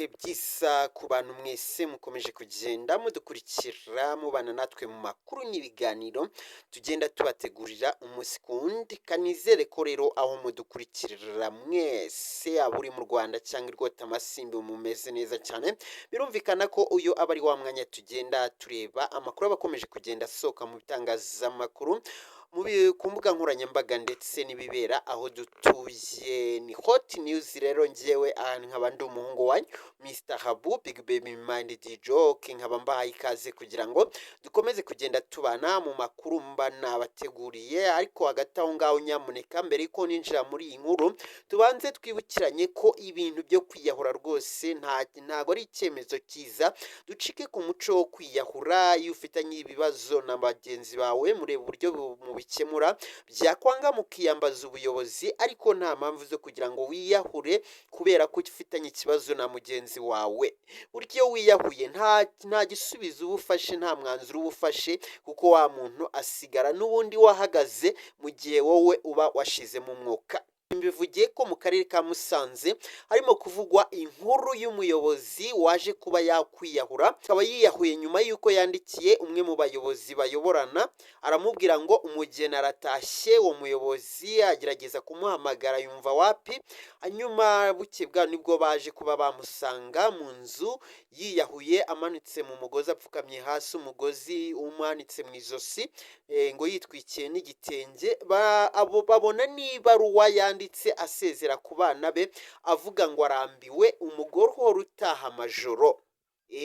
Ibihe byiza ku bantu mwese mukomeje kugenda mudukurikira, mubana natwe mu makuru n'ibiganiro tugenda tubategurira umunsi ku wundi. Kanizere ko rero aho mudukurikirira mwese, yaba uri mu Rwanda cyangwa i Rwotamasimbi, mumeze neza cyane. Birumvikana ko uyu aba ari wa mwanya tugenda tureba amakuru aba akomeje kugenda asohoka mu bitangazamakuru, ku mbuga nkoranyambaga ndetse n'ibibera aho dutuye. Ni Hot News rero. Ngewe aha nkaba ndi umuhungu wanyu Mr Habu Big Baby Mind Joke, nkaba mbahaye ikaze kugira ngo dukomeze kugenda tubana mu makuru mba nabateguriye. Ariko hagati aho ngaho, nyamuneka, mbere yuko ninjira muri iyi nkuru, tubanze twibukiranye ko ibintu byo kwiyahura rwose ntago ari icyemezo cyiza. Ducike ku muco wo kwiyahura. Iyo ufitanye ibibazo na bagenzi bawe, mureba uburyo mubikemura, byakwanga mukiyambaza ubuyobozi, ariko nta mpamvu zo kugira ngo wiyahure kubera ko ufitanye ikibazo na mugenzi wawe. Burya iyo wiyahuye nta gisubizo uba ufashe, nta mwanzuro uba ufashe, kuko wa muntu asigara n'ubundi wahagaze mu gihe wowe uba washizemo umwuka. Mbivugiye ko mu karere ka Musanze harimo kuvugwa inkuru y'umuyobozi waje kuba yakwiyahura, akaba yiyahuye nyuma y'uko yandikiye umwe mu bayobozi bayoborana, aramubwira ngo umugeni aratashye. Uwo muyobozi agerageza kumuhamagara yumva wapi, hanyuma buke bwa nibwo baje kuba bamusanga mu nzu yiyahuye, amanitse mu mugozi, apfukamye hasi, umugozi umanitse mu ijosi, ngo yitwikiye n'igitenge. Abo babona n'ibaruwa yanditse asezera ku bana be, avuga ngo arambiwe umugore uhora utaha amajoro.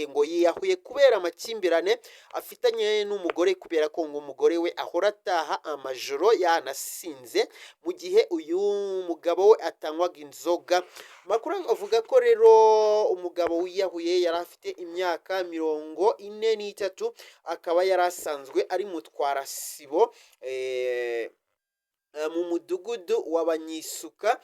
Ngo yiyahuye kubera amakimbirane afitanye n'umugore, kubera ko ngo umugore we ahora ataha amajoro yanasinze, mu gihe uyu mugabo we atanywaga inzoga. Amakuru avuga ko rero umugabo wiyahuye yari afite imyaka 43, akaba yari asanzwe ari mutwarasibo mu mudugudu w'Abanyisuka.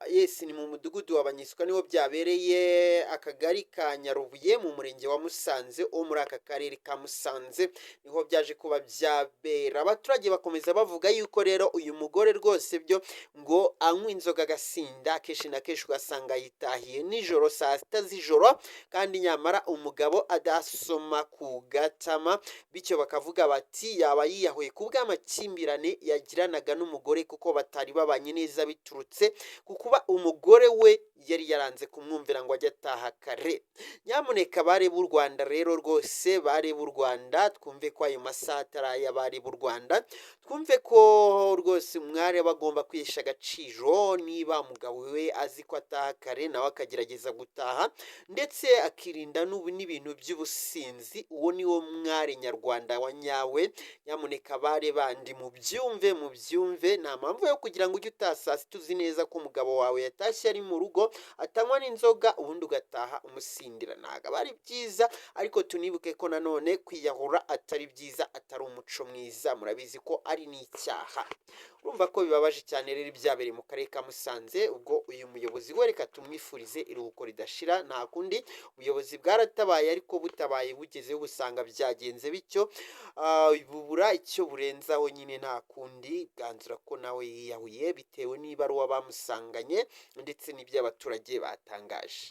Yes, ni mu mudugudu w'Abanyisuka niho byabereye, akagari ka Nyarubuye mu murenge wa Musanze wo muri aka karere ka Musanze, niho byaje kuba byabera. Abaturage bakomeza bavuga yuko rero uyu mugore rwose byo ngo anywa inzoga agasinda kenshi na kenshi, ugasanga yitahiye nijoro saa 6 z'ijoro, kandi nyamara umugabo adasoma ku gatama. Bityo bakavuga bati yaba yiyahuye ku bw'amakimbirane yagiranaga n'umugore, kuko batari babanye neza biturutse ku kuba umugore we yari yaranze kumwumvira ngo ajye ataha kare. Nyamuneka bari b'u Rwanda rero, rwose bari b'u Rwanda, twumve ko ayo masaha atari ay'abari b'u Rwanda. Twumve ko rwose umwari aba agomba kwihesha agaciro. Niba umugabo we azi ko ataha kare, nawe akagerageza gutaha, ndetse akirinda n'ubu n'ibintu by'ubusinzi, uwo ni wo mwari nyarwanda wa nyawe. Nyamuneka bare bandi, mubyumve, mubyumve. Nta mpamvu yo kugira ngo ujye utaha saa 6 uzi neza ko umugabo wawe yatashye ari mu rugo atanywa n'inzoga, ubundi ugataha umusindira. Ntabwo aba ari byiza. Ariko tunibuke ko nanone kwiyahura atari byiza, atari umuco mwiza, murabizi ko ari n'icyaha. Urumva ko bibabaje cyane rero ibyabereye mu karere ka Musanze. Ubwo uyu muyobozi we reka tumwifurize iruhuko ridashira, nta kundi. Ubuyobozi bwaratabaye, ariko butabaye bugezeho busanga byagenze bityo, bubura icyo burenzaho nyine, nta kundi, bwanzura ko nawe yiyahuye bitewe n'ibaruwa bamusanganye ndetse n'ibyo abaturage batangaje.